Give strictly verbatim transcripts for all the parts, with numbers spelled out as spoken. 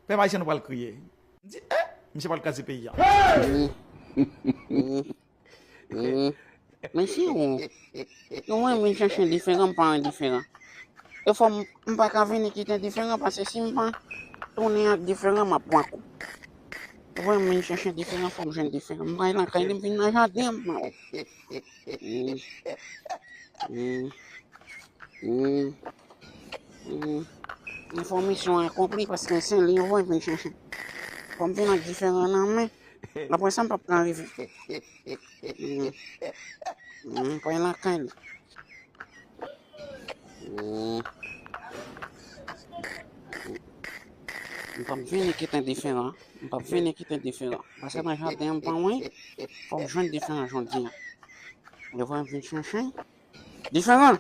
Pèp ayisyen nou pral kriye. M di, eh, misye pral kraze peyi a. Men si ou, ou wè m vin chèche diferan, m pa indiferan. E fò m, m pa ka vini kite diferan, paske si m pa tounen ak diferan, m ap pran kou. Ou wè m vin chèche diferan, fò m jwenn diferan. M bay lakay li, m vin nan jaden an, m pran kou. Hmm. Hmm. Hmm. Hmm. Fò misyon akonpli, paske se li ou wè m vin chèche. Fò m vin ak diferan nan men. Apre sa, m p ap ka rive. Hmm. Hmm. Pran lakay li. Hmm. M p ap vini kite diferan. M p ap vini kite diferan. Paske nan jaden an, m pa mwen, fò m jwenn diferan jodi a. Yo vwa m vin chèche. Diferan!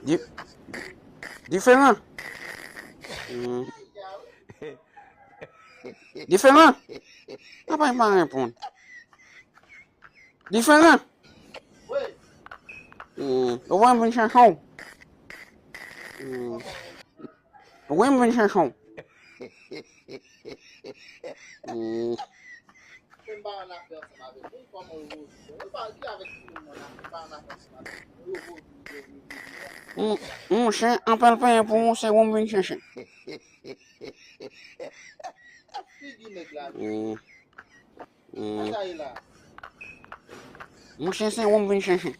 Di-, diferan! Hmm. Diferan! Apa m pa reponn? Diferan! Hmm. Ou wè m vin chèche w. Hmm. Ou wè m vin chèche w. Hmm. M, monchè, anpèl penyen pou ou, se ou m vin chèche. Hmm. Hmm. Monchè, se ou m vin chèche.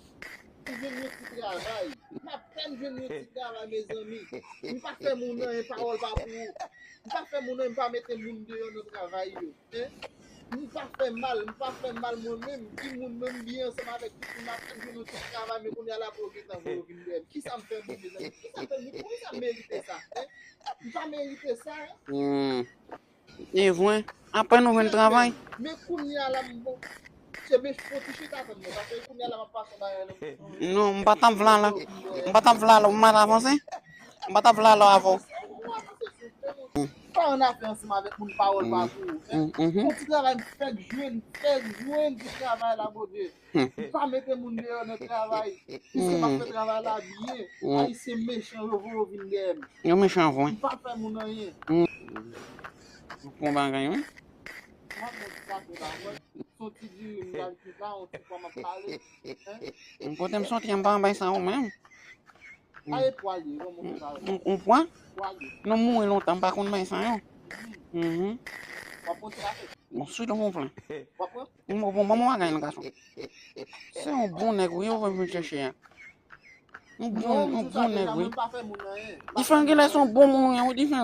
M jwenn yon ti travay. M apèn jwenn yon ti travay, mezanmi. M pa fè moun anyen, pawòl pa pou ou. M pa fè moun anyen, m pa mete moun deyò nan travay yo. Hein? M pa fè mal, m pa fè mal mwen menm. Ki moun menm byen ansanm avèk tout moun, m apèn jwenn yon ti travay, men kounye a la pou yo gentan voye yo vin dèyè m. Kisa m fè moun, mezanmi? Kisa m fè moun? Poukisa m merite sa? Hein? M pa merite sa, hein? Hmm. E vre, apre nou jwenn travay. Men kounye a la, m bon. Se men fò ti chita tann mwen, paske kounye a la m ap pase bagay la. Non, m pa t ap vle al la. M pa t ap vle al la, m mal avanse. M pa t ap vle al la avè w. Pa annafè ansanm avèk moun pawòl pa pou ou, hein. Yon ti travay m fèk jwenn, fèk jwenn ti travay la, Bondye. M pa mete moun deyò nan travay. Piske m ap fè travay la byen. Ayisyen mechan, yo voye yo vin dèyè m. Yo mechan vre. M pa fè moun anyen. Ou pran bagay, wi. M ap mèt sa fè la, mwen. Se yon ti diri m pral fè la, yon ti pwa m ap pale. Hein? M kote m soti, m pa anba sa ou menm. A e pwa li, yon moun sa. Yon pwa? Pwa li. Non, m mouri lontan, m pa konn bay sa yo. Mhm. W ap pran ti kafe? Bon, silvouplè. W ap pran? M bon, bon, bon bagay, non, gason. Se yon bon nèg, wi, ou vin chèche a. Yon bon, yon bon nèg, wi. Diferan, genlè se yon bon moun, wi, diferan.